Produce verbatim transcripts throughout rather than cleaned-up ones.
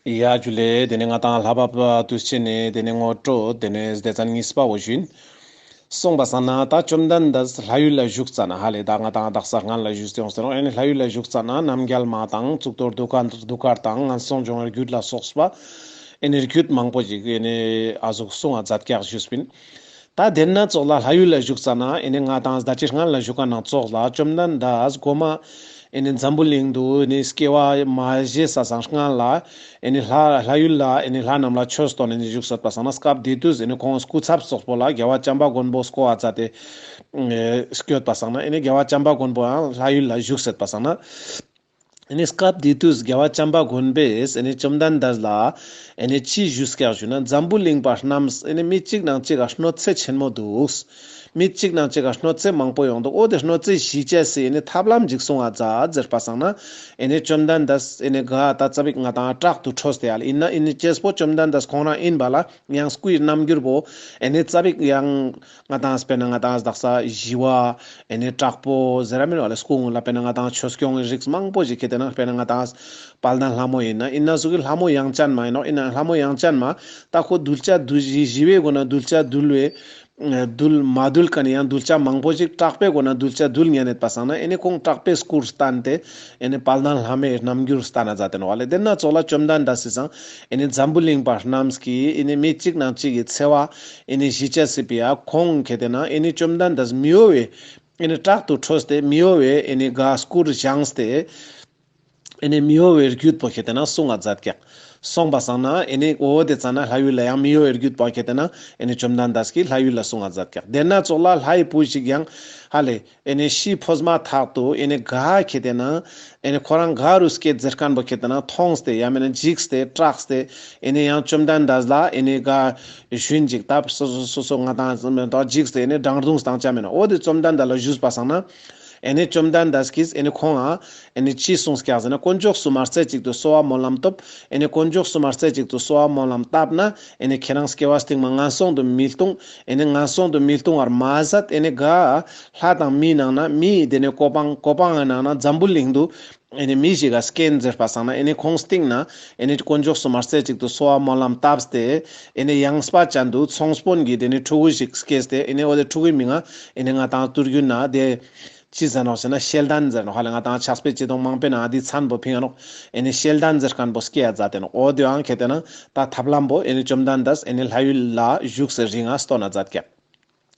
ཡ་ཇུ་ལེ། དེ་ནས་ང་ཏང་ལྷ་བབས་དུས་ཆེན་ནི་དེ་ནས་ངོ་སྤྲོད་དེ་ནས་སྡེ་ཚན་གཉིས་པ་བོ་ཞུ་ཡིན། སོང་པ་སང་ན་ད་བཅོམ་ལྡན་འདས་ལྷ་ཡུལ་ལ་བཞུགས་ཙ་ན་ཧ་ལེ་ད་ང་ཏང་དག་ས་སྔན་ལ་ཞུས་ཏེ་ཡོང་ཟེར་རོ། ཨེ་ནི་ལྷ་ཡུལ་ལ་བཞུགས་ཙ་ན་རྣམ་རྒྱལ་མ་དང་གཙུག་ཏོར་གདུགས་དཀར་གདུགས་དཀར་དང་ངན་སོང་སྦྱོང་བའི་རྒྱུད་ལ་སོགས་པ་ཨེ་ནི་རྒྱུད་མང་པོ་ཞིག་ཨེ་ནི་ཨ་ཟུག་གསུང་བ་མཛད་ཀྱག་ཞུས་པིན། ད་དེ་ན་ཙོགས་ལ་ལྷ་ཡུལ་ལ་བཞུགས་ཙ་ན་ཨེ་ནི་ང་ཏང་ད་ཅི་སྔན་ལ་བཞུགས་ཀ་ནང་ཙོགས་ལ་བཅོམ་ལྡན་འདས་གོ་མ་ཨེ་ནི་འཛམ་བུ་གླིང་དུ་ཨེ་ནི་སྐྱེ་བ་མ་བཞེས་ས་སང་སྔན་ལ་ཨེ་ནི་ལྷ་ལྷ་ཡུལ་ལ་ཨེ་ནི་ལྷ་རྣམས་ལ་ཆོས་སྟོན་ནས་བཞུགས་སད་པ་སང་ན། སྐབས་དེ་དུས་ཨེ་ནི་ཁོང་སྐུ་ཚབ་ཙོགས་པོ་ལ་རྒྱལ་བ་བྱམས་པ་མགོན་པོ་སྐོ་བ་མཛད་དེ་ཨེ་སྐྱོད་པ་སང་ན་ཨེ་ནི་རྒྱལ་བ་བྱམས་པ་མགོན་པོ་ཡང་ལྷ་ཡུལ་ལ་བཞུགས་སད་པ་སང་ན། ཨེ་ནི་སྐབས་དེ་དུས་རྒྱལ་བ་བྱམས་པ་མགོན་པོས་ཨེ་ནི་བཅོམ་ལྡན་འདས་ལ་ཨེ་ནི་ཅི་ཞུས་ཀྱག་ཞུ་ན། འཛམ་བུ་གླིང་པ་རྣམས་ཨེ་ནི་མི་གཅིག་ནང་གཅིག་ག་གནོད་འཚེ་ཆེན་མོ་འདུག། མི་གཅིག་ནང་གཅིག་ག་གནོད་འཚེ་མང་པོ་ཡོང་འདུག། འོ་དེ་གནོད་འཚེ་ཞི་ཅེས་སི་ཨེ་ནི་ཐབས་ལམ་ཅིག་གསུང་བ་མཛད་ཟེར་པ་སང་ན། ཨེ་ནི་བཅོམ་ལྡན་འདས་ཨེ་ནི་ག་ད་ཙ་པིག་ང་ཏང་དྲག་ཏུ་ཁྲོས་ཏེ་ཡ་ལ་ཨིན་ན་ཨེ་ནི་ཅེས་པོ་བཅོམ་ལྡན་འདས་ཁོང་རང་ཨིན་པ་ལ་ཡང་སྐུའི་རྣམ་འགྱུར་པོ་ཨེ་ནི་ཙ་པིག་ཡང་ང་ཏང་དཔེར་ན་ང་ཏང་དག་ས་ཞི་བ་ཨེ་ནི་དྲག་པོ་ཟེར་ར་མེན་བ་ལ། སྐུ་ངོ་ལ་དཔེར་ན་ང་ཏང་ཆོས་སྐྱོང་གི་རིགས་མང་པོ་ཞིག་ཁེ་ཏེ་ན་དཔེར་ན་ང་ཏང་དཔལ་ལྡན་ལྷ་མོ་ཨིན་ན་ཨིན་ན་ཟུག་གི་ལྷ་མོ་དབྱངས་ཅན་མ་ཨིན་ནོག། ཨིན་ན་ལྷ་མོ་དབྱངས་ཅན་མ་ད་ཁོ་གདུལ་བྱ་གདུལ་ཞི་ཞི་བའི་སྒོ་ན་གདུལ་བྱ་འདུལ་བའི་འདུལ་མ་འདུལ་ཀ་ནི་ཡང་གདུལ་བྱ་མང་པོ་ཞིག་དྲག་པོའི་སྒོ་ན་གདུལ་བྱ་འདུལ་ཉན་ནེད་པ་སང་ན་ཨེ་ནི་ཁོང་དྲག་པོའི་སྐུར་བསྟན་ཏེ་ཨེ་ནི་དཔལ་ལྡན་ལྷ་མོའི་རྣམ་འགྱུར་བསྟན་ན་མཛད་དེ་ནོག་བ་ལེ། དེ་ན་ཙོགས་ལ་བཅོམ་ལྡན་འདས་སི་སང་ཨེ་ནི་འཛམ་བུ་གླིང་པ་རྣམས་ཀྱི་ཨེ་ནི་མི་གཅིག་ནང་གཅིག་གི་འཚེ་བ་ཨེ་ནི་ཞི་ཅེས་སི་ཕི་ཡ་ཁོང་ཁེ་ཏེ་ན་ཨེ་ནི་བཅོམ་ལྡན་འདས་མི་གཡོ་བའི་ཨེ་ནི་དྲག་ཏུ་ཁྲོས་ཏེ་མི་གཡོ་བའི་ཨེ་ནི་ག་སྐུར་བཞེངས་ཏེ་ཨེ་ནི་མི་གཡོ་བའི་རྒྱུད་པོ་ཁེ་ཏེ་ན་གསུང་བ་མཛད་ཀྱག། སོང་པ་སང་ན་ཨེ་ནི་འོ་དེ་ཙ་ན་ལྷ་ཡུལ་ལ་ཡང་མི་གཡོ་བའི་རྒྱུད་པོ་ཁེ་ཏེ་ན་ཨེ་ནི་བཅོམ་ལྡན་འདས་ཀྱིས་ལྷ་ཡུལ་ལ་གསུང་བ་མཛད་ཀྱག། དེ་ན་ཙོགས་ལ་ལྷའི་བུ་ཞིག་ཡང་ཧ་ལེ་ཨེ་ནི་ཤི་འཕོས་མ་ཐག་ཏུ་ཨེ་ནི་ག་ཁེ་ཏེ་ན་ཨེ་ནི་ཁོ་རང་ག་རུ་སྐྱེས་ཟེར་མཁན་པོ་ཁེ་ཏེ་ན་མཐོང་སྟེ་ཡང་མེན་ན་འཇིགས་ཏེ་སྐྲག་སྟེ་ཨེ་ནི་ཡང་བཅོམ་ལྡན་འདས་ལ་ཨེ་ནི་ག་ཞུན་ཅིག་ད་སོ་སོ་སོ་སོ་ང་ཏང་འཇིགས་ཏེ་ཨེ་ནི་དྲང་རྡུང་བཏང་ཆ་མེན་ན། འོ་དེ་བཅོམ་ལྡན་འདས་ལ་ཞུས་པ་སང་ན། ཨེ་ནི་བཅོམ་ལྡན་འདས་ཀྱིས་ཨེ་ནི་ཁོང་ང་ཨེ་ནི་ཅི་གསུངས་ཀྱག་ཟེར་ན། དཀོན་མཆོག་གསུམ་མ་རྩེ་གཅིག་ཏུ་གསོལ་བ་སྨོན་ལམ་བཏབ། ཨེ་ནི་དཀོན་མཆོག་གསུམ་མ་རྩེ་གཅིག་ཏུ་གསོལ་བ་སྨོན་ལམ་བཏབ་ན་ཨེ་ནི་ཁྱེད་རང་སྐྱེ་བ་སྟིང་མ་ངན་སོང་དུ་མི་ལྟུང་། ཨེ་ནི་ངན་སོང་དུ་མི་ལྟུང་བར་མ་ཟད་ཨེ་ནི་ག་ལྷ་དང་མིའི་ནང་ན་མིའི་དེ་ནི་གོ་འཕང་གོ་འཕང་ངི་ནང་ན་འཛམ་བུ་གླིང་དུ་ཨེ་ནི་མི་ཞིག་ག་སྐྱེན་ཟེར་པ་སང་ན། ཨེ་ནི་ཁོང་སྟིང་ན་ཨེ་ནི་དཀོན་མཆོག་གསུམ་མ་རྩེ་གཅིག་ཏུ་གསོལ་བ་སྨོན་ལམ་བཏབ་སྟེ་ཨེ་ནི་ཡངས་པ་ཅན་དུ་ཚོང་དཔོན་གྱི་དེ་ནི་ཕྲུ་གུ་ཞིག་སྐྱེས་ཏེ་ཨེ་ནི་འོ་དེ་ཕྲུ་གུའི་མིང་ང་ཨེ་ནི་ང་ཏང་དུར་རྒྱུན་ན་དེ་ཅི་ཟེར་ནོག་ཟེར་ན་ཤེལ་དན་ཟེར་ནོག། ཧ་ལེ་ང་ཏང་ཕྱག་དཔེ་ཅི་དང་མང་པོའི་ནང་འདི་མཚན་པོ་ཕིང་ང་ནོག། ཨེ་ནི་ཤེལ་དན་ཟེར་མཁན་པོ་སྐྱེ་ཡ་མཛད་དེ་ནོག། འོ་དེའང་ཁེ་ཏེ་ན་ད་ཐབས་ལམ་པོ་ཨེ་ནི་བཅོམ་ལྡན་འདས་ཨེ་ནི་ལྷ་ཡུལ་ལ་བཞུགས་སའི་རིང་ང་སྟོན་ན་མཛད་ཀྱག།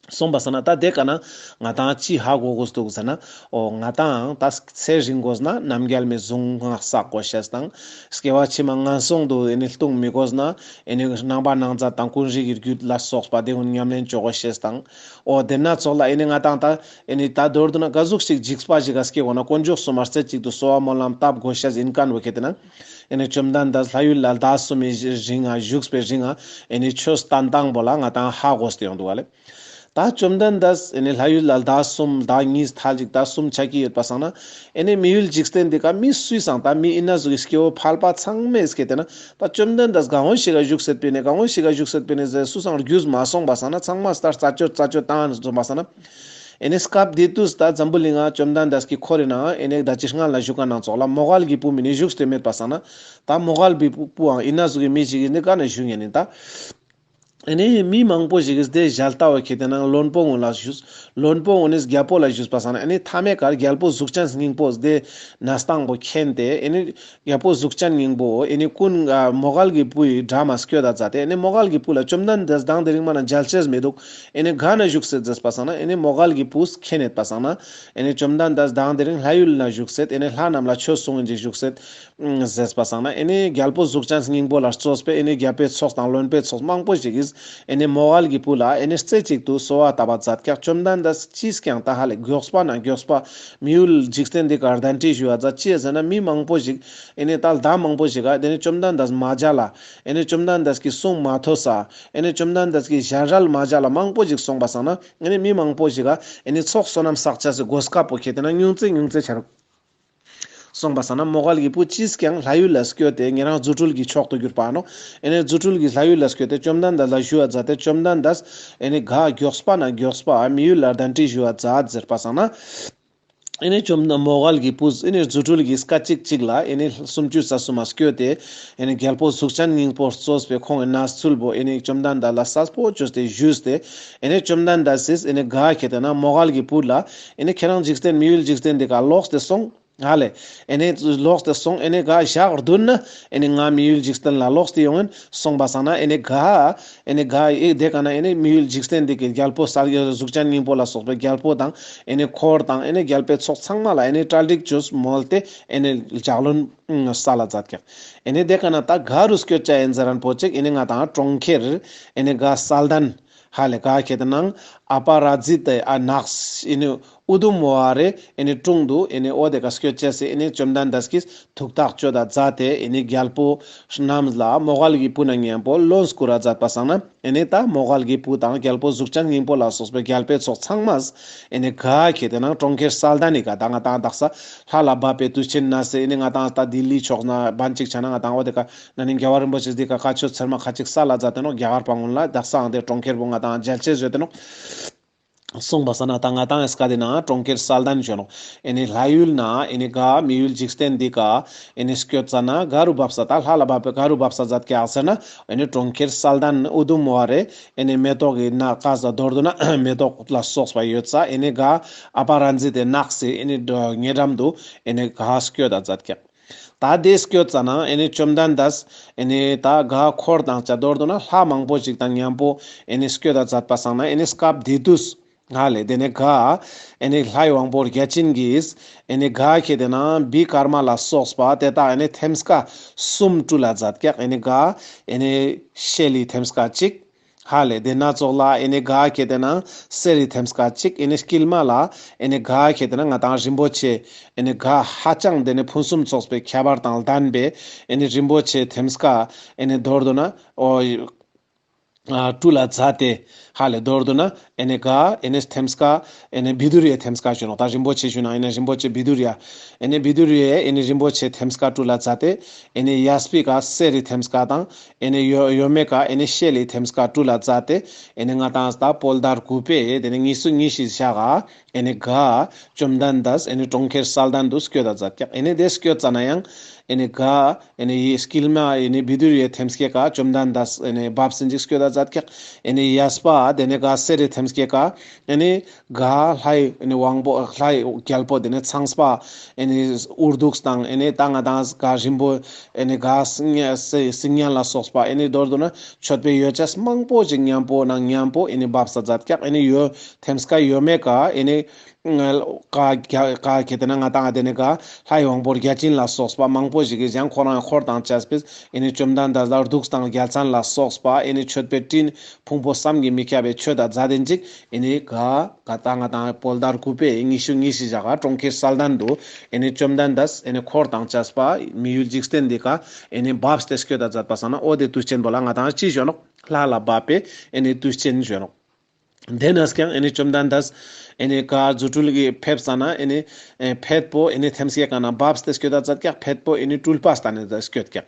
སོང་པ་སང་ན་ད་དེ་ཀ་ན་ང་ཏང་ཅི་ཧ་གོ་དགོས་འདུག་ཟེར་ན། འོ་ང་ཏང་ད་ཚེ་རིང་དགོས་ན་རྣམ་རྒྱལ་མའི་གཟུངས་སྔགས་བསགས་དགོས་ཤེས་དང་། སྐྱེ་བ་ཕྱི་མ་ངན་སོང་དུ་ཨེ་ནི་ལྟུང་མི་དགོས་ན་ཨེ་ནི་རྣམ་པར་སྣང་མཛད་དང་ཀུན་རིག་གི་རྒྱུད་ལ་སོགས་པ་དེ་ཀུན་ཉམས་ལེན་བཅོ་དགོས་ཤེས་དང་། འོ་དེ་ན་ཙོགས་ལ་ཨེ་ནི་ང་ཏང་ད་ཨེ་ནི་ད་མདོར་བསྡུ་ན་ག་ཟུག་ཞིག་འཇིགས་པ་ཞིག་ག་སྐྱེ་དགོས་ན་དཀོན་མཆོག་གསུམ་མ་རྩེ་གཅིག་ཏུ་གསོལ་བ་སྨོན་ལམ་བཏབ་དགོས་ཤེས་ཨིན་མཁན་བོ་ཁེ་ཏེ་ན། ཨེ་ནི་བཅོམ་ལྡན་འདས་ལྷ་ཡུལ་ལ་ཟླ་གསུམ་མི་རིང་ང་བཞུགས་པའི་རིང་ང་ཨེ་ནི་ཆོས་བསྟན་སྟངས་པོ་ལ་ང་ཏང་ཧ་གོ་སྟེ་ཡོང་འདུག་བ་ལེ། ད་བཅོམ་ལྡན་འདས་ཨེ་ནི་ལྷ་ཡུལ་ལ་ཟླ་གསུམ་ཟླ་གཉིས་ཐལ་ཅིག་ཟླ་གསུམ་ཆ་གི་ཡོད་པ་སང་ན། ཨེ་ནི་མི་ཡུལ་འཇིག་རྟེན་འདི་ཀ་མི་སུའི་སང་ད་མི་ཨིན་ན་ཟུག་གི་སྐྱེ་བོ་ཕལ་པ་ཚང་མས་སྐྱེ་ཏེ་ན་ད་བཅོམ་ལྡན་འདས་གང་བོ་ཞིག་ག་བཞུགས་སེད་པིན་ནེ་གང་བོ་ཞིག་ག་བཞུགས་སེད་པིན་ནེ་ཟེར་སུ་སང་རྒྱུས་མ་སོང་པ་སང་ན་ཚང་མ་ལྟར་རྩད་གཅོད་རྩད་གཅོད་བཏང་ན་སོང་པ་སང་ན། ཨེ་ནི་སྐབས་དེ་དུས་ད་འཛམ་བུ་གླིང་ང་བཅོམ་ལྡན་འདས་ཀྱི་འཁོར་རི་ནང་ཨེ་ནི་ད་ཅི་སྔ་ལ་བཞུགས་ཀ་ནང་ཙོགས་ལ་མོའུ་འགལ་གྱི་བུ་མི་ནི་བཞུགས་ཏེ་མེད་པ་སང་ན། ད་མོའུ་འགལ་གྱི་བུ་བུའང་ཨིན་ན་ཟུག་གི་མི་ཞིག་ཨིན་ནི་ཀ་ནེ་བཞུགས་ཉན་ནི་ད། ཨེ་ནི་མི་མང་པོ་ཞིག་གིས་དེ་ཞལ་ལྟ་བ་ཁེ་ཏེ་ན་བློན་པོ་ངོ་ལ་ཞུས། བློན་པོ་ངོ་ནི་རྒྱལ་པོ་ལ་ཞུས་པ་སང་ན་ཨེ་ནི་མཐའ་མའི་ཀ་རྒྱལ་པོ་གཟུགས་ཅན་སྙིང་པོ་དེ་གནས་སྟངས་པོ་མཁྱེན་ཏེ་ཨེ་ནི་རྒྱལ་པོ་གཟུགས་ཅན་སྙིང་པོ་ཨེ་ནི་ཀུན་མོའུ་འགལ་གྱི་བུའི་དགྲ་མ་སྐྱོད་ད་མཛད་དེ་ཨེ་ནི་མོའུ་འགལ་གྱི་བུ་ལ་བཅོམ་ལྡན་འདས་མདང་དེ་རིང་མ་ན་མཇལ་ཅེས་མི་འདུག། ཨེ་ནི་ག་ནེ་བཞུགས་སེད་ཟེར་པ་སང་ན་ཨེ་ནི་མོའུ་འགལ་གྱི་བུས་མཁྱེན་ཡོད་པ་སང་ན་ཨེ་ནི་བཅོམ་ལྡན་འདས་མདང་དེ་རིང་ལྷ་ཡུལ་ན་བཞུགས་སེད་ཨེ་ནི་ལྷ་རྣམས་ལ་ཆོས་གསུང་ཨིན་ཅིག་བཞུགས་སེད་ཟེར་པ་སང་ན་ཨེ་ནི་རྒྱལ་པོ་གཟུགས་ཅན་སྙིང་པོ་ལ་གཙོས་པའི་ཨེ་ནི་རྒྱལ་པོའི་ཚོགས་དང་བློན་པོའི་ཚོགས་མང་པོ་ཞིག་གིས་ཨེ་ནི་མོའུ་འགལ་གྱི་བུ་ལ་ཨེ་ནི་རྩེ་གཅིག་ཏུ་གསོལ་བ་བཏབ་པ་མཛད་ཀྱག། བཅོམ་ལྡན་འདས་ཅིས་ཀྱང་ད་ཧ་ལེ་མགྱོགས་པ་ན་མགྱོགས་པ་མི་ཡུལ་འཇིག་རྟེན་འདི་ཀ་གདན་འདྲེན་ཞུ་བ་མཛད་ཅི་ཟེར་ན་མི་མང་པོ་ཞིག་ཨེ་ནི་ད་ཟླ་མང་པོ་ཞིག་ག་དེ་ནི་བཅོམ་ལྡན་འདས་མ་མཇལ་ལ་ཨེ་ནི་བཅོམ་ལྡན་འདས་ཀྱི་གསུང་མ་ཐོས་ས་ཨེ་ནི་བཅོམ་ལྡན་འདས་ཀྱི་ཞལ་རལ་མ་མཇལ་ལ་མང་པོ་ཞིག་སོང་པ་སང་ན་ཨེ་ནི་མི་མང་པོ་ཞིག་ག་ཨེ་ནི་ཚོགས་བསོད་ནམས་བསགས་ཅེས་སི་གོ་སྐབས་པོ་ཁེ་ཏེ་ན་ཉུང་ཙེ་ཉུང་ཙེ་ཆ་རུག། སོང་པ་སང་ན་མོའུ་འགལ་གྱི་བུ་ཅིས་ཀྱང་ལྷ་ཡུལ་ལ་སྐྱོད་དེ་ཉེ་རང་རྫུ་འཕྲུལ་གྱི་མཆོག་ཏུ་གྱུར་པ་ནོ། ཨེ་ནི་རྫུ་འཕྲུལ་གྱི་ལྷ་ཡུལ་ལ་སྐྱོད་དེ་བཅོམ་ལྡན་འདས་ལ་ཞུ་བ་མཛད་དེ་བཅོམ་ལྡན་འདས་ཨེ་ནི་ག་མགྱོགས་པ་ན་མགྱོགས་པ་མི་ཡུལ་ལ་གདན་འདྲེན་ཞུ་བ་མཛད་ཟེར་པ་སང་ན། ཨེ་ནེ་བཅོམ་ལྡན་མོའུ་འགལ་གྱི་བུས་ཨེ་ནེ་རྫུ་འཕྲུལ་གྱི་སྐད་ཅིག་གཅིག་ལ་ཨེ་ནེ་སུམ་ཅུ་རྩ་གསུམ་མ་སྐྱོད་དེ་ཨེ་ནེ་རྒྱལ་པོ་གཟུགས་ཅན་སྙིང་པོ་གཙོས་པའི་ཁོང་གི་གནས་ཚུལ་བོ་ཨེ་ནེ་བཅོམ་ལྡན་འདས་ལ་གསལ་པོ་བཅོས་ཏེ་ཞུས་ཏེ། ཨེ་ནེ་བཅོམ་ལྡན་འདས་སིས་ཨེ་ནེ་ག་ཁེ་ཏེ་ན་མོའུ་འགལ་གྱི་བུ་ལ་ཨེ་ནེ་ཁྱེད་རང་འཇིག་རྟེན་མི་ཡུལ་འཇིག་རྟེན་འདི་ཀ་ལོག་སྟེ་སོང་། ཧ་ལེ། ཨེ་ནེ་ལོག་སྟེ་སོང་། ཨེ་ནེ་ག་ཞག་བདུན་ན་ཨེ་ནེ་ང་མི་ཡུལ་འཇིག་རྟེན་ལ་ལོག་སྟེ་ཡོང་ཡིན། སོང་པ་སང་ན་ཨེ་ནེ་ག་ཨེ་ནེ་ག་ཨེ་དེ་ཀ་ན་ཨེ་ནེ་མི་ཡུལ་འཇིག་རྟེན་འདི་ཀའི་རྒྱལ་པོ་ས་གཟུགས་ཅན་སྙིང་པོ་ལ་སོགས་པའི་རྒྱལ་པོ་དང་ཨེ་ནེ་འཁོར་དང་ཨེ་ནེ་རྒྱལ་པོའི་ཚོགས་ཚང་མ་ལ་ཨེ་ནེ་གྲ་སྒྲིག་བཅོས་མོལ་ཏེ་ཨེ་ནེ་ལྗགས་ལན་སལ་ལ་མཛད་ཀྱག། ཨེ་ནེ་དེ་ཀ་ན་ད་ག་རུ་སྐྱོད་ཅ་ཡིན་ཟེར་རན་པོ་ཅིག་ཨེ་ནེ་ང་དང་གྲོང་ཁྱེར་ཨེ་ནེ་ག་གསལ་ལྡན། ཧ་ལེ་ག་ཁེ་ཏེ་ན་ཨ་པ་ར་ཛི་ཏའི་ཨ་ནགས་ཨིན་ནོག། ཨུ་དུམ་ཝ་རའི་ཨེ་ནེ་དྲུང་དུ་ཨེ་ནེ་འོ་དེ་ཀ་སྐྱོད་ཅེས་སི་ཨེ་ནེ་བཅོམ་ལྡན་འདས་ཀྱིས་ཐུགས་ཐག་གཅོད་ད་མཛད་དེ་ཨེ་ནེ་རྒྱལ་པོ་རྣམས་ལ་མོའུ་འགལ་གྱི་བུ་ན་མཉམ་པོ་ལན་སྐུར་ར་མཛད་པ་སང་ན་ཨེ་ནེ་ད་མོའུ་འགལ་གྱི་བུ་དང་རྒྱལ་པོ་གཟུགས་ཅན་སྙིང་པོ་ལ་སོགས་པའི་རྒྱལ་པོའི་ཚོགས་ཚང་མས་ཨེ་ནེ་ག་ཁེ་ཏེ་ན་གྲོང་ཁྱེར་གསལ་ལྡན་ནི་ཀ་ད་ང་དང་དག་ས་ལྷ་ལ་བབས་པའི་དུས་ཆེན་ན་སེ་ཨེ་ནེ་ང་དང་ད་ལྡི་ལི་ཕྱོགས་ན་བན་ཅིག་ཆ་ན་ང་དང་འོ་དེ་ཀ་ན་ནིང་རྒྱལ་བ་རིན་པོ་ཆེ་འདི་ཀ་བཀའ་ཆོས་ཚར་མ་ཁ་ཅིག་སལ་ལ་མཛད་དེ་ནོག། རྒྱ་གར་པ་གུན་ལ་དག་ས་ཨང་དེ་གྲོང་ཁྱེར་བོ་ང་དང་མཇལ་ཅེས་ཟེར་ཏེ་ནོག། སོང་པ་སང་ན་ད་ང་དང་ཨེ་སྐད་དེ་ན་གྲོང་ཁྱེར་གསལ་ལྡན་ཞུ་ནོག། ཨེ་ནེ་ལྷ་ཡུལ་ན་ཨེ་ནེ་ག་མི་ཡུལ་འཇིག་རྟེན་འདི་ཀ་ཨེ་ནེ་སྐྱོད་ཙ་ན་ག་རུ་བབས་ས་ད་ལྷ་ལ་བབས་པའི་ག་རུ་བབས་ས་མཛད་ཀྱག་ཟེར་ན་ཨེ་ནེ་གྲོང་ཁྱེར་གསལ་ལྡན་ཨུ་དུམ་ཝ་རའི་ཨེ་ནེ་མེ་ཏོག་གི་ན་ཀ་ས་མདོར་བསྡུ་ན་མེ་ཏོག་ལ་སོགས་པ་ཡོད་ས་ཨེ་ནེ་ག་ཨ་པ་ར་ཛི་ཏའི་ནགས་སི་ཨེ་ནེ་ཉེ་འགྲམ་དུ་ཨེ་ནེ་ག་སྐྱོད་ད་མཛད་ཀྱག། ད་དེ་སྐྱོད་ཙ་ན་ཨེ་ནེ་བཅོམ་ལྡན་འདས་ཨེ་ནེ་ད་ག་འཁོར་དང་བཅས་མདོར་བསྡུ་ན་ལྷ་མང་པོ་ཞིག་དང་མཉམ་པོ་ཨེ་ནེ་སྐྱོད་ད་མཛད་པ་སང་ན་ཨེ་ནེ་སྐབས་དེ་དུས་ཧ་ལེ་དེ་ནེ་ག་ཨེ་ནེ་ལྷའི་དབང་པོ་བརྒྱ་བྱིན་གྱིས་ཨེ་ནེ་ག་ཁེ་ཏེ་ན་བི་ཀར་མ་ལ་སོགས་པ་དེ་དག་ཨེ་ནེ་ཐེམ་སྐས་གསུམ་སྤྲུལ་ལ་མཛད་ཀྱག། ཨེ་ནེ་ག་ཨེ་ནེ་ཤེལ་ལི་ཐེམ་སྐས་གཅིག། ཧ་ལེ་དེ་ན་ཙོགས་ལ་ཨེ་ནེ་ག་ཁེ་ཏེ་ན་གསེར་རི་ཐེམ་སྐས་གཅིག། ཨེ་ནེ་དཀྱིལ་མ་ལ་ཨེ་ནེ་ག་ཁེ་ཏེ་ན་ང་དང་རིན་པོ་ཆེ་ཨེ་ནེ་ག་ཧ་ཅང་དེ་ནེ་ཕུན་སུམ་ཚོགས་པའི་ཁྱད་པར་དང་ལྡན་པའི་ཨེ་ནེ་རིན་པོ་ཆེ་ཐེམ་སྐས་ཨེ་ནེ་མདོར་བསྡུ་ན་འོ་ཨ་སྤྲུལ་ལ་མཛད་དེ། ཧ་ལེ་མདོར་བསྡུ་ན་ཨེ་ནེ་ག་ཨེ་ནེ་ཐེམ་སྐས་ཨེ་ནེ་བི་དུ་རི་ཡའི་ཐེམ་སྐས་ཞུ་ནོག། ད་རིན་པོ་ཆེ་ཞུ་ན་ཨེ་ནེ་རིན་པོ་ཆེ་བི་དུ་རི་ཡ་ཨེ་ནེ་བི་དུ་རི་ཡའི་ཨེ་ནེ་རིན་པོ་ཆེ་ཐེམ་སྐས་སྤྲུལ་ལ་མཛད་དེ། ཨེ་ནེ་གཡས་པའི་ཀ་གསེར་རི་ཐེམ་སྐས་དང་ཨེ་ནེ་གཡོན་གཡོན་མའི་ཀ་ཨེ་ནེ་ཤེལ་ལི་ཐེམ་སྐས་སྤྲུལ་ལ་མཛད་དེ། ཨེ་ནེ་ང་དང་ད་བོད་ཟླ་དགུ་པའི་དེ་ནེ་ཉི་ཤུ་ཉི་ཤུ་ཞག་ག་ཨེ་ནེ་ག་བཅོམ་ལྡན་འདས་ཨེ་ནེ་གྲོང་ཁྱེར་གསལ་ལྡན་དུ་སྐྱོད་ད་མཛད་ཀྱག། ཨེ་ནེ་དེ་སྐྱོད་ཙ་ན་ཡང་ཨེ་ནེ་ག་ཨེ་ནེ་ཡི་དཀྱིལ་མ་ཨེ་ནེ་བི་དུ་རི་ཡའི་ཐེམ་སྐས་ཀ་བཅོམ་ལྡན་འདས་ཨེ་ནེ་བབས་སེ་ཅིག་སྐྱོད་ད་མཛད་ཀྱག། ཨེ་ནེ་གཡས་པ་དེ་ནེ་ག་གསེར་རི་ཐེམ་སྐས་ཀ་ཨེ་ནེ་ག་ལྷའི་ཨེ་ནེ་དབང་པོ་ལྷའི་རྒྱལ་པོ་དེ་ནེ་ཚངས་པ་ཨེ་ནེ་དབུ་གདུགས་དང་ཨེ་ནེ་ད་ང་དང་ག་རིན་པོ་ཨེ་ནེ་ག་སིལ་སྙན་ལ་སོགས་པ་ཨེ་ནེ་མདོར་བསྡུ་ན་མཆོད་པའི་ཡོ་བྱད་མང་པོ་ཞིག་མཉམ་པོ་ནང་མཉམ་པོ་ཨེ་ནེ་བབས་ས་མཛད་ཀྱག། ཨེ་ནེ་ཡོ་ཐེམ་སྐས་གཡོན་མའི་ཀ་ཨེ་ནེ་ག་ག་ཁེ་ཏེ་ན་ང་དང་དེ་ནེ་ག་ལྷའི་དབང་པོ་བརྒྱ་བྱིན་ལ་སོགས་པ་མང་པོ་ཞིག་གིས་ཡང་ཁོ་རང་འཁོར་དང་བཅས་པས་ཨེ་ནེ་བཅོམ་ལྡན་འདས་ལ་གདུགས་དང་རྒྱལ་མཚན་ལ་སོགས་པ་ཨེ་ནེ་མཆོད་པའི་སྤྲིན་ཕུང་པོ་བསམ་གྱིས་མི་ཁྱབ་པའི་མཆོད་ད་མཛད་དེ་ཅིག། ཨེ་ནེ་ག་ག་ད་ང་དང་བོད་ཟླ་དགུ་པའི་ཉི་ཤུ་ཉི་ཤུ་ཞག་ག་གྲོང་ཁྱེར་གསལ་ལྡན་དུ་ཨེ་ནེ་བཅོམ་ལྡན་འདས་ཨེ་ནེ་འཁོར་དང་བཅས་པ་མི་ཡུལ་འཇིག་རྟེན་འདི་ཀ་ཨེ་ནེ་བབས་ཏེ་སྐྱོད་ད་མཛད་པ་སང་ན་འོ་དེ་དུས་ཆེན་པོ་ལ་ང་དང་ཅི་ཞུ་ནོག། ལྷ་ལ་བབས་པའི་ཨེ་ནེ་དུས་ཆེན་ཞུ་ནོག། དེ་ནས་ཀྱང་ཨེ་ནེ་བཅོམ་ལྡན་འདས་ཨེ་ནེ་ག་རྫུ་འཕྲུལ་གྱིས་ཕེབས་ཙ་ན་ཨེ་ནེ་ཨེ་ཕེད་པོ་ཨེ་ནེ་ཐེམ་སྐས་ཀ་ན་བབས་ཏེ་སྐྱོད་ད་མཛད་ཀྱག། ཕེད་པོ་ཨེ་ནེ་སྤྲུལ་པ་སྟན་ནེ་སྐྱོད་ཀྱག།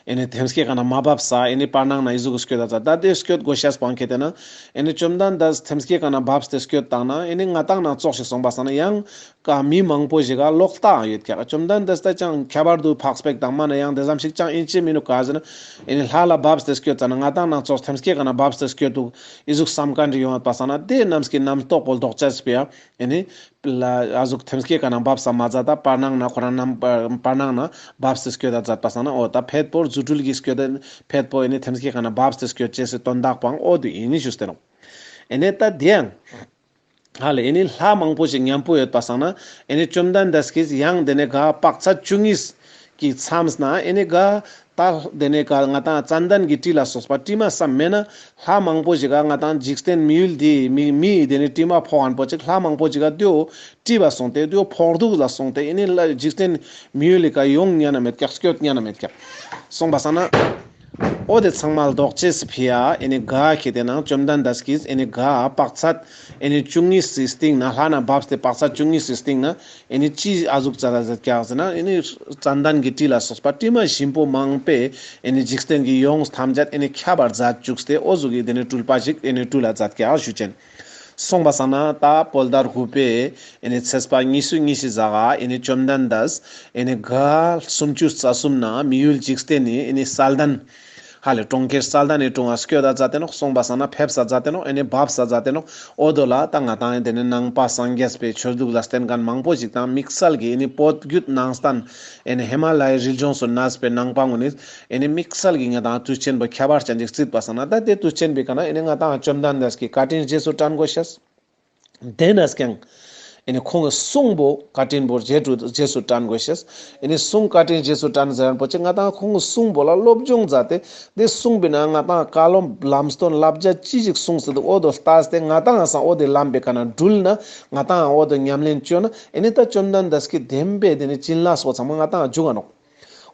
ཨེ་ནེ་ཐེམ་སྐས་ཀ་ན་མ་བབས་ས་ཨེ་ནེ་བར་སྣང་ན་ཨི་ཟུག་སྐྱོད་ད་མཛད། ད་དེ་སྐྱོད་དགོས་ཤེས་པོ་ཁེ་ཏེ་ན་ཨེ་ནེ་བཅོམ་ལྡན་འདས་ཐེམ་སྐས་ཀ་ན་བབས་ཏེ་སྐྱོད་བཏང་ན་ཨེ་ནེ་ང་དང་ན་ཙོགས་ཤིག་སོང་པ་སང་ན་ཡང་ཀ་མི་མང་པོ་ཞིག་ག་ལོག་ལྟ་ཡོད་ཀྱག། བཅོམ་ལྡན་འདས་ད་ཅང་ཁྱད་པར་དུ་འཕགས་པའི་དང་མ་ན་ཡང་དེ་ཙམ་ཞིག་ཅང་ཨིན་ཅི་མི་ནུག་ག་ཟེར་ན་ཨེ་ནེ་ལྷ་ལ་བབས་ཏེ་སྐྱོད་ཙ་ན་ང་དང་ན་ཙོགས་ཐེམ་སྐས་ཀ་ན་བབས་ཏེ་སྐྱོད་དུག་ཨི་ཟུག་བསམ་མཁན་ཞིག་ཡོང་བ་སང་ན་དེ་རྣམས་ཀྱི་རྣམ་རྟོག་པོ་ལྡོག་ཅེས་སི་ཕི་ཡ་ཨེ་ནེ་ལ་ཨ་ཟུག་ཐེམ་སྐས་ཀ་ན་བབས་ས་མ་མཛད། ད་བར་སྣང་ན་ཁོ་རང་རྣམ་བར་སྣང་ན་བབས་ཏེ་སྐྱོད་ད་མཛད་པ་སང་ན་འོ་ད་ཕེད་པོ་རྫུ་འཕྲུལ་གྱིས་སྐྱོད་དེ་ཕེད་པོ་ཨེ་ནེ་ཐེམ་སྐས་ཀ་ན་བབས་ཏེ་སྐྱོད་ཅེས་སི་དོན་དག་པོའང་འོ་དུ་ཨིན་ནི་ཞུས་ཏེ་ནོག། ཨེ་ནེ་ད་དེ་ཡང་ཧ་ལེ་ཨེ་ནེ་ལྷ་མང་པོ་ཞིག་མཉམ་པོ་ཡོད་པ་སང་ན་ཨེ་ནེ་བཅོམ་ལྡན་འདས་ཀྱིས་ཡང་དེ་ནེ་ག་དཔག་ཚད་བཅུ་གཉིས་ཀྱི་མཚམས་ན་ཨེ་ནེ་ག་ད་དེ་ནེ་ག་ང་དང་ཙན་དན་གྱི་དྲི་ལ་སོགས་པ་དྲི་མ་བསམ་མེད་ན་ལྷ་མང་པོ་ཞིག་ག་ང་དང་འཇིག་རྟེན་མི་ཡུལ་འདི་མི་མི་དེ་ནེ་དྲི་མ་ཕོག་མཁན་པོ་ཅིག་ལྷ་མང་པོ་ཞིག་ག་དེའོ་དྲི་བ་སོང་སྟེ་དེའོ་ཕོག་སྡུག་ལ་སོང་སྟེ་ཨེ་ནེ་ལ་འཇིག་རྟེན་མི་ཡུལ་ལི་ཀ་ཡོང་ཉན་ན་མེད་ཀྱག། སྐྱོད་ཉན་ན་མེད་ཀྱག། སོང་པ་སང་ན་འོ་དེ་ཚང་མ་ལྡོག་ཅེས་སི་ཕི་ཡ་ཨེ་ནེ་ག་ཁེ་ཏེ་ན་བཅོམ་ལྡན་འདས་ཀྱིས་ཨེ་ནེ་ག་དཔག་ཚད་ཨེ་ནེ་བཅུ་གཉིས་སི་སྟེང་ན་ལྷ་ན་བབས་ཏེ་དཔག་ཚད་བཅུ་གཉིས་སི་སྟེང་ན་ཨེ་ནེ་ཅི་ཨ་ཟུག་ཙ་ལ་ཟེར་ཀྱག་ཟེར་ན་ཨེ་ནེ་ཙན་དན་གྱི་དྲི་ལ་སོགས་པ་དྲི་མ་ཞིམ་པོ་མང་པོས་ཨེ་ནེ་འཇིག་རྟེན་གྱི་ཡོངས་ཐམས་ཅད་ཨེ་ནེ་ཁྱབ་པར་མཛད་བཅུག་སྟེ་འོ་ཟུག་གི་དེ་ནེ་སྤྲུལ་པ་ཞིག་ཨེ་ནེ་སྤྲུལ་ལ་མཛད་ཀྱག་ཞུ་ཅེན། སོང་པ་སང་ན་ད་བོད་ཟླ་དགུ་པའི་ཨེ་ནི་ཚེས་པ་ཉི་ཤུ་གཉིས་ཤིག་ཟ་ག་ཨེ་ནི་བཅོམ་ལྡན་འདས་ཨེ་ནི་ག་སུམ་ཅུ་རྩ་གསུམ་ན་མི་ཡུལ་འཇིག་རྟེན་ནི་ཨེ་ནི་གསལ་ལྡན་ཧ་ལེ་གྲོང་ཁྱེར་གསལ་ལྡན་ནི་དྲུང་ང་སྐྱོད་ད་མཛད་དེ་ནོག། སོང་པ་སང་ན་ཕེབས་ས་མཛད་དེ་ནོག། ཨེ་ནི་བབས་ས་མཛད་དེ་ནོག། འོ་དོ་ལ་ད་ང་ཏང་ཨེ་ནི་ནང་པ་སངས་རྒྱས་པའི་ཆོས་ལུགས་ལ་བརྟེན་མཁན་མང་པོ་ཞིག་དང་དམིགས་བསལ་གྱི་ཨེ་ནི་བོད་བརྒྱུད་ནང་བསྟན་ཨེ་ནི་ཧི་མ་ལ་ཡའི་རི་ལྗོངས་སུ་གནས་པའི་ནང་པ་ངོ་ནི་ཨེ་ནི་དམིགས་བསལ་གྱི་ང་ཏང་དུས་ཆེན་པོ་ཁྱད་པར་ཅན་ཅིག་བརྩིས་པ་སང་ན་ད་དེ་དུས་ཆེན་པོའི་ཀ་ན་ཨེ་ནི་ང་ཏང་བཅོམ་ལྡན་འདས་ཀྱི་བཀའ་དྲིན་རྗེས་སུ་དྲན་དགོས་ཤེས། དེ་ནས་ཀྱང་ཨེ་ནི་ཁོང་གི་གསུང་པོ་བཀའ་དྲིན་པོ་རྗེས་སུ་རྗེས་སུ་དྲན་དགོས་ཤེས། ཨེ་ནི་གསུང་བཀའ་དྲིན་རྗེས་སུ་དྲན་ཟེར་མཁན་པོ་ཅིག་ང་ཏང་ཁོང་གི་གསུང་པོ་ལ་སློབ་སྦྱོང་མཛད་དེ་དེ་གསུང་པའི་ནང་ང་ཏང་བཀའ་སློབ་ལམ་སྟོན་བསླབ་བྱ་ཅི་ཞིག་གསུངས་ཟེར་འདུག། འོ་དོ་ལྟས་ཏེ་ང་ཏང་སང་འོ་དེ་ལམ་པའི་ཀ་ན་དྲུལ་ན་ང་ཏང་འོ་དོ་ཉམས་ལེན་བཅོས་ན་ཨེ་ནི་ད་བཅོམ་ལྡན་འདས་ཀྱི་བདེན་པའི་དེ་ནི་བྱིན་རླབས་སོགས་ཚང་མ་ང་ཏང་འཇུག་ག་ནོག།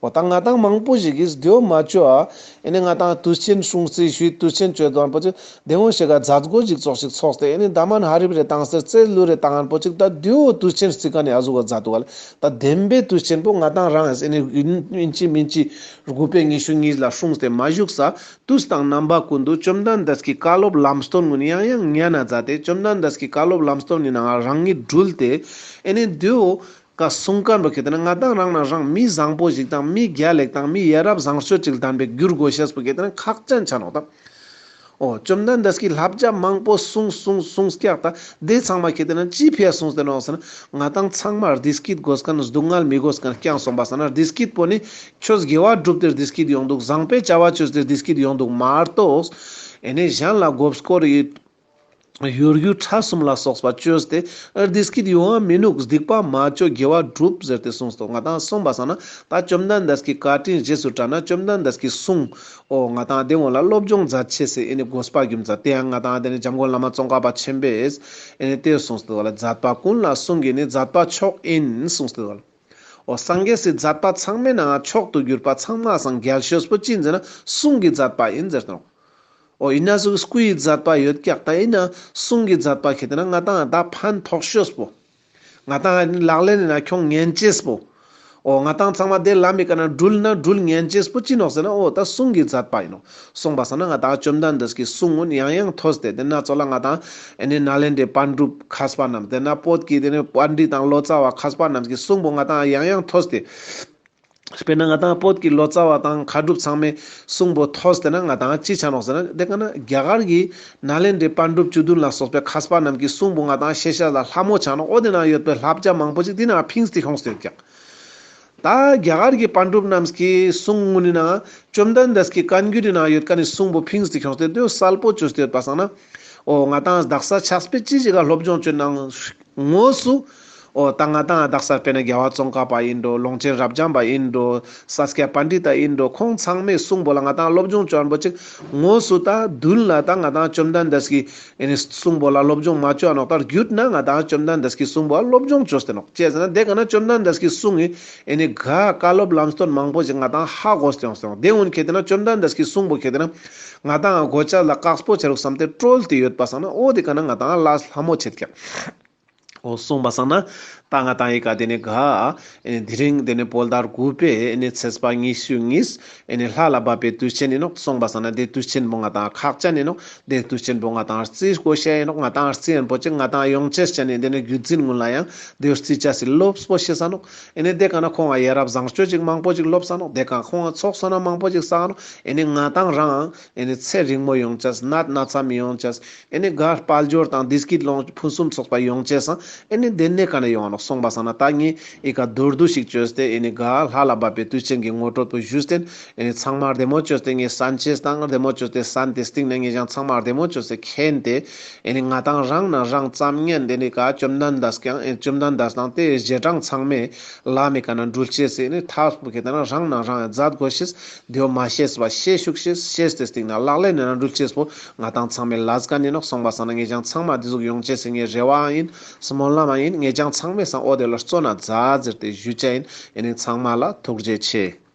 འོ་ད་ང་ཏང་མང་པོ་ཞིག་གིས་དེའོ་མ་བཅོ་ཨ། ཨེ་ནི་ང་ཏང་དུས་ཆེན་སྲུང་བརྩི་ཞུས་དུས་ཆེན་བཅོས་དོན་པོ་ཅིག་དེ་འོ་ཞིག་ག་མཛད་སྒོ་ཞིག་ཚོགས་ཤིག་ཚོགས་ཏེ་ཨེ་ནི་ད་མན་ཧ་རིབ་རེ་བཏང་སྟེ་རྩེ་ལུ་རེ་བཏང་ངན་པོ་ཅིག་ད་དེའོ་དུས་ཆེན་བརྩི་མཁན་ནི་ཨ་ཟུག་ག་མཛད་འདུག་ག་ལེ། ད་བདེན་པའི་དུས་ཆེན་པོ་ང་ཏང་རང་ཨེ་ནི་ཨིན་ཅི་མིན་ཅི་དགུ་པའི་ཉི་ཤུ་གཉིས་ལ་སྲུངས་ཏེ་མ་བཞུགས་ས་དུས་དང་རྣམ་པ་ཀུན་ཏུ་བཅོམ་ལྡན་འདས་ཀྱི་བཀའ་སློབ་ལམ་སྟོན་ཀུན་ཡང་ཡང་ཉན་ན་མཛད་དེ་བཅོམ་ལྡན་འདས་ཀྱི་བཀའ་སློབ་ལམ་སྟོན་ནི་ནང་རང་ཉིད་དྲུལ་ཏེ་ཨེ་ནི་དེའོ་ཀ་གསུང་མཁན་པོ་ཁེ་ཏེ་ན་ང་ཏང་རང་ན་རང་མི་བཟང་པོ་ཞིག་དང་མི་རྒྱལ་ལེགས་དང་མི་ཡ་རབས་བཟང་སྤྱོད་ཅིག་ལྡན་པའི་འགྱུར་དགོས་ཤེས་པོ་ཁེ་ཏེ་ན་ཁག་ཅན་ཆ་ནོག་ད། འོ་བཅོམ་ལྡན་འདས་ཀྱིས་བསླབ་བྱ་མང་པོ་གསུངས་གསུངས་གསུངས་ཀྱག་ད་དེ་ཚང་མ་ཁེ་ཏེ་ན་ཅི་ཕི་ཡ་གསུངས་ཏེ་ནོག་ཟེར་ན་ང་ཏང་ཚང་མ་བདེ་སྐྱིད་དགོས་མཁན་སྡུག་བསྔལ་མི་དགོས་མཁན་རྐྱང་སོང་པ་སང་ན་བདེ་སྐྱིད་པོ་ནི་ཆོས་དགེ་བ་སྒྲུབ་སྟེ་བདེ་སྐྱིད་ཡོང་འདུག། བཟང་པོའི་བྱ་བ་བཅོས་ཏེ་བདེ་སྐྱིད་ཡོང་འདུག་མ་གཏོགས་ཨེ་ནི་གཞན་ལ་མགོ་སྐོར་ཡི་གཡོ་སྒྱུ་ཕྲ་གསུམ་ལ་སོགས་པ་བཅོས་ཏེ་བདེ་སྐྱིད་ཡོང་བ་མི་ནུག། སྡིག་པ་མ་བཅོ་དགེ་བ་སྒྲུབ་ཟེར་ཏེ་གསུངས་སོ། ང་ཏང་སོང་པ་སང་ན་ད་བཅོམ་ལྡན་འདས་ཀྱི་བཀའ་དྲིན་རྗེས་སུ་དྲན་ན་བཅོམ་ལྡན་འདས་ཀྱི་གསུང་འོ་ང་ཏང་དེ་འོ་ལ་སློབ་སྦྱོང་མཛད་ཅེས་སི་ཨེ་ནི་དགོས་པ་རྒྱུ་མཚན་དེ་ཡང་ང་ཏང་དེ་ནི་འཇམ་མགོན་བླ་མ་ཙོང་ཁ་པ་ཆེན་པོས་ཨེ་ནི་དེ་གསུངས་ཏེ་འདུག་ལ། མཛད་པ་ཀུན་ལ་གསུང་གིས་ནི། མཛད་པ་མཆོག་ཡིན་གསུངས་ཏེ་འདུག་ལ། འོ་སངས་རྒྱས་སི་མཛད་པ་ཚང་མའི་ནང་མཆོག་ཏུ་གྱུར་པ་ཚང་མའི་སང་རྒྱལ་ཤོས་པོ་ཅི་ཡིན་ཟེར་ན་གསུང་གི་མཛད་པ་ཡིན་ཟེར་ཏེ་ནོག། འོ་ཡིན་ན་ཟུག་སྐུའི་མཛད་པ་ཡོད་ཀྱག་ད་ཡིན་ན་གསུང་གི་མཛད་པ་ཁེ་ཏེ་ན་ང་ཏང་ད་ཕན་ཐོགས་ཤོས་པོ། ང་ཏང་ལག་ལེན་ནི་ན་ཁྱོང་ཉན་ཅེས་པོ། འོ་ང་ཏང་ཚང་མ་དེ་ལམ་མི་ཀ་ན་དྲུལ་ན་དྲུལ་ཉན་ཅེས་པོ་ཅི་ནོག་ཟེར་ན་འོ་ད་གསུང་གི་མཛད་པ་ཡིན་ནོག། སོང་པ་སང་ན་ང་ཏང་བཅོམ་ལྡན་འདས་ཀྱི་གསུང་ཀུན་ཡང་ཡང་ཐོས་ཏེ་དེ་ན་ཚོ་ལ་ང་ཏང་ཨེ་ནི་ནཱ་ལེནྡྲའི་པཎ་གྲུབ་མཁས་པ་རྣམས་དེ་ན་བོད་ཀྱི་དེ་ནི་པཎྜི་ཏ་དང་ལོ་ཙཱ་བ་མཁས་པ་རྣམས་ཀྱི་གསུང་པོ་ང་ཏང་ཡང་ཡང་ཐོས་ཏེ། དཔེར་ན་ང་ཏང་བོད་ཀྱི་ལོ་ཙཱ་བ་དང་མཁས་གྲུབ་ཚང་མའི་གསུང་པོ་ཐོས་ཏེ་ན་ང་ཏང་ཅི་ཆ་ནོག་ཟེར་ན་དེ་ཀ་ན་རྒྱ་གར་གྱི་ནཱ་ལེནྡྲའི་པཎ་གྲུབ་བཅུ་བདུན་ལ་སོགས་པའི་མཁས་པ་རྣམས་ཀྱི་གསུང་པོ་ང་ཏང་ཤེས་བྱ་ལ་ལྷ་མོ་ཆ་ནོག། འོ་དེ་ན་ཡོད་པའི་བསླབ་བྱ་མང་པོ་ཅིག་དེ་ན་ཕིངས་ཏེ་ཁྱོངས་ཏེ་ཡོད་ཀྱག། ད་རྒྱ་གར་གྱི་པཎ་གྲུབ་རྣམས་ཀྱི་གསུང་ངུ་ནི་ན་བཅོམ་ལྡན་འདས་ཀྱི་བཀའ་འགྱུར་རི་ན་ཡོད་ཀ་ནི་གསུང་པོ་ཕིངས་ཏེ་ཁྱོངས་ཏེ་དེ་གསལ་པོ་བཅོས་ཏེ་ཡོད་པ་སང་ན། འོ་ང་ཏང་དག་ས་ཆགས་པའི་ཅི་ཞིག་ག་སློབ་སྦྱོང་བཅོས་ནང་དངོས་སུ། འོ་ད་ང་ཏང་དག་ས་དཔེར་ན་རྒྱལ་བ་ཙོང་ཁ་པ་ཡིན་འགྲོ། ལུང་ཆེན་རབ་འབྱམས་པ་ཡིན་འགྲོ། ས་སྐྱ་པཎྜི་ཏ་ཡིན་འགྲོ། ཁོང་ཚང་མའི་གསུང་པོ་ལ་ང་ཏང་སློབ་སྦྱོང་བཅོ་ཨན་པོ་ཅིག་དངོས་སུ་ད་མདུན་ལ་ད་ང་ཏང་བཅོམ་ལྡན་འདས་ཀྱི་ཨེ་ནི་གསུང་པོ་ལ་སློབ་སྦྱོང་མ་བཅོ་ཨ་ནོག། ད་བརྒྱུད་ན་ང་ཏང་བཅོམ་ལྡན་འདས་ཀྱི་གསུང་པོ་ལ་སློབ་སྦྱོང་བཅོས་ཏེ་ནོག། ཅི་ཟེར་ན་དེ་ཀ་ན་བཅོམ་ལྡན་འདས་ཀྱི་གསུང་ངི་ཨེ་ནི་ག་བཀའ་སློབ་ལམ་སྟོན་མང་པོ་ཞིག་ང་ཏང་ཧ་གོ་སྟེ་ཡོང་སྟེ་ཡོང་། དེ་འོན་ཁེ་ཏེ་ན་བཅོམ་ལྡན་འདས་ཀྱི་གསུང་པོ་ཁེ་ཏེ་ན་ང་ཏང་གོ་ཆ་ལ་དཀགས་པོ་ཆ་རུག་བསམ་སྟེ་དཀྲོལ་ཏེ་ཡོད་པ་སང་ན་འོ་དེ་ཀ་ན་ང་ཏང་ལ་ལྷ་མོ་ཆེད་ཀྱག། འོ་སོང་པ་སང་ན་ད་ང་ཏང་ཡི་ག་དེ་ནི་ག་ཨེ་ནི་དེ་རིང་དེ་ནི་བོད་ཟླ་དགུ་པའི་ཨེ་ནི་ཚེས་པ་ཉི་ཤུ་གཉིས་ཨེ་ནི་ལྷ་ལ་བབས་པའི་དུས་ཆེན་ཡིན་ནོག། སོང་པ་སང་ན་དེ་དུས་ཆེན་པོ་ང་ཏང་ཁག་ཅན་ཡིན་ནོག། དེ་དུས་ཆེན་པོ་ང་ཏང་རྩི་དགོས་ཤེས་ཡིན་ནོག། ང་ཏང་རྩི་ཡན་པོ་ཅིག་ང་ཏང་ཡོང་ཅེས་ཅན་ནི་དེ་ནི་རྒྱུད་འཛིན་ཀུན་ལ་ཡང་དེ་རྩི་ཅེས་སི་ལོབས་པོ་ཤེས་ས་ནོག། ཨེ་ནི་དེ་ཀ་ན་ཁོང་ང་ཡ་རབས་བཟང་སྤྱོད་ཅིག་མང་པོ་ཅིག་ལོབས་ས་ནོག། དེ་ཀ་ཁོང་ང་ཚོགས་བསོད་ནམས་མང་པོ་ཅིག་བསགས་ས་ནོག། ཨེ་ནི་ང་ཏང་རང་ཨེ་ནི་ཚེ་རིང་མོ་ཡོང་ཅེས། ནད་ན་ཚ་མི་ཡོང་ཅེས། ཨེ་ནི་ག་དཔལ་འབྱོར་དང་བདེ་སྐྱིད་ལོངས་ཕུན་སུམ་ཚོགས་པ་ཡོང་ཅེས་སང་ཨེ་ནི་དེ་ནི་ཀ་ན་ཡོང་ང་ནོག། སོང་པ་སང་ན་ད་ངས་ཨི་ཀ་མདོར་བསྡུས་ཤིག་བཅོས་ཏེ་ཨེ་ནི་ག་ལྷ་ལ་བབས་པའི་དུས་ཆེན་གྱི་ངོ་སྤྲོད་པོ་ཞུས་ཏེ་ཨེ་ནི་ཚང་མ་བདེ་མོ་བཅོས་ཏེ་ངས་གསན་ཅེས་དང་བདེ་མོ་བཅོས་ཏེ་གསན་ཏེ་སྟིང་ནེ་ངས་ཀྱང་ཚང་མ་བདེ་མོ་བཅོས་ཏེ་མཁྱེན་ཏེ་ཨེ་ནི་ང་ཏང་རང་ན་རང་ཙམ་ཉན་དེ་ནི་ཀ་བཅོམ་ལྡན་འདས་ཀྱང་ཨེ་བཅོམ་ལྡན་འདས་དང་དེ་རྗེས་འབྲང་ཚང་མས་ལམ་མི་ཀ་ན་འགྲུལ་ཅེས་སི་ཨེ་ནི་ཐབས་པོ་ཁེ་ཏེ་ན་རང་ན་རང་མཛད་དགོས་ཤེས། དེའོ་མ་ཤེས་པ་ཤེས་ཤུགས་ཤེས་ཤེས་ཏེ་སྟིང་ནེ་ལག་ལེན་ནི་ན་འགྲུལ་ཅེས་པོ་ང་ཏང་ཚང་མའི་ལས་ཀ་ཡིན་ནོག། སོང་པ་སང་ན་ངས་ཀྱང་ཚང་མ་འདི་ཟུག་ཡོང་ཅེས་སི་ངའི་རེ་བ་ཡིན། སྨོན་ལམ་ཡིན། ངས་ཀྱང་ཚང་མའི་སང་འོ་དེ་ལ་བརྩོན་ན་མཛད་ཟེར་ཏེ་ཞུ་ཅེས་ཡིན། ཨེ་ནི་ཚང་མ་ལ་ཐུགས་རྗེ་ཆེ།